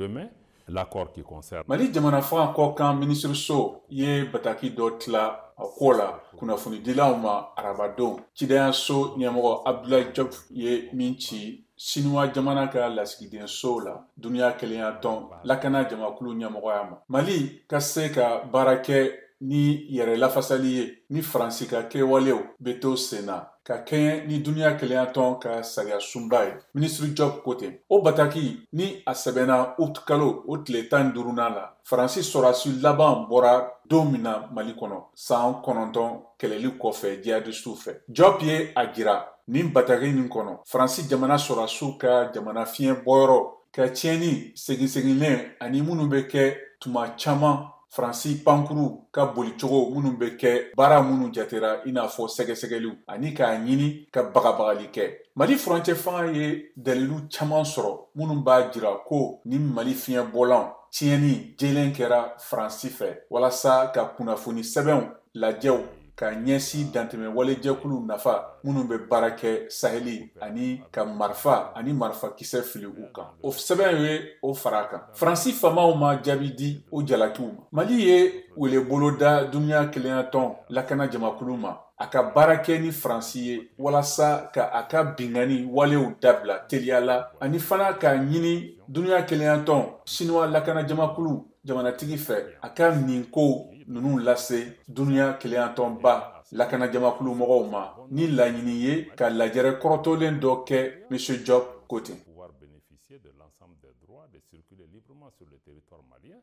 Demain, l'accord qui concerne. Mali jamana fanga kɔkan minisiriso ye bataki dɔ tila a ko la kunnafonidilaw ma arabadon, cidenyaso ɲɛmɔgɔ Abdoulaye Diop ye min ci Sinuwa jamana ka lasigidenso la duniya kelenya tɔn lakana jamakulu ɲɛmɔgɔya ma. Mali ka se ka baara kɛ ni yɛrɛ lafasali ye ni Faransi ka kɛwalew bɛ to sen na ka kɛɲɛ ni duniya kelenya tɔn ka sariya sunba ye, minisiri Diop ko ten. O bataki ni a sɛbɛnna août kalo o tile 15nan la, Faransi sɔrɔdasi laban bɔra don min na Mali kɔnɔ san 9 kɛlɛli kɔfɛ jihadisiw fɛ. Diop ye a jira nin bataki nin kɔnɔ, Faransi jamana sɔrɔdasiw ka jamana fiɲɛ bɔyɔrɔ ka tiɲɛni segin-seginlen ani minnu bɛ kɛ tuma caman, Faransi pankuru ka bolicogo minnu bɛ kɛ baara minnu jatera i n'a fɔ sɛgɛsɛgɛliw ani k'a ɲini ka bagabagali kɛ. Mali furancɛ fanga ye dalilu caman sɔrɔ minnu b'a jira ko ni Mali fiɲɛ bɔlanw tiɲɛni jɛlen kɛra Faransi fɛ walasa ka kunnafoni sɛbɛnw lajɛw ka ɲɛsin dantɛmɛ walejɛkulu nafa minnu bɛ baara kɛ Saheli ani ka marifa ani marifakisɛ fili u kan. O sɛbɛn ye o fara a kan. Faransi faamaw ma jaabi di o jalakiw ma. Mali ye welebolo da duniya kelenya tɔn lakana jamakulu ma a ka baara kɛ ni Faransi ye walasa ka a ka binkanni walew dabila teliya la, ani fana k'a ɲini duniya kelenya tɔn Sinuwa lakana jamakulu jamanatigi fɛ a ka nin ko ninnu lase duniya kelenya tɔnba lakana jamakulu mɔgɔw ma ni laɲini ye ka lajɛrɛ kɔrɔtɔlen dɔ kɛ, Monsieur Diop ko ten. Pouvoir bénéficier de l'ensemble des droits de circuler librement sur le territoire malien.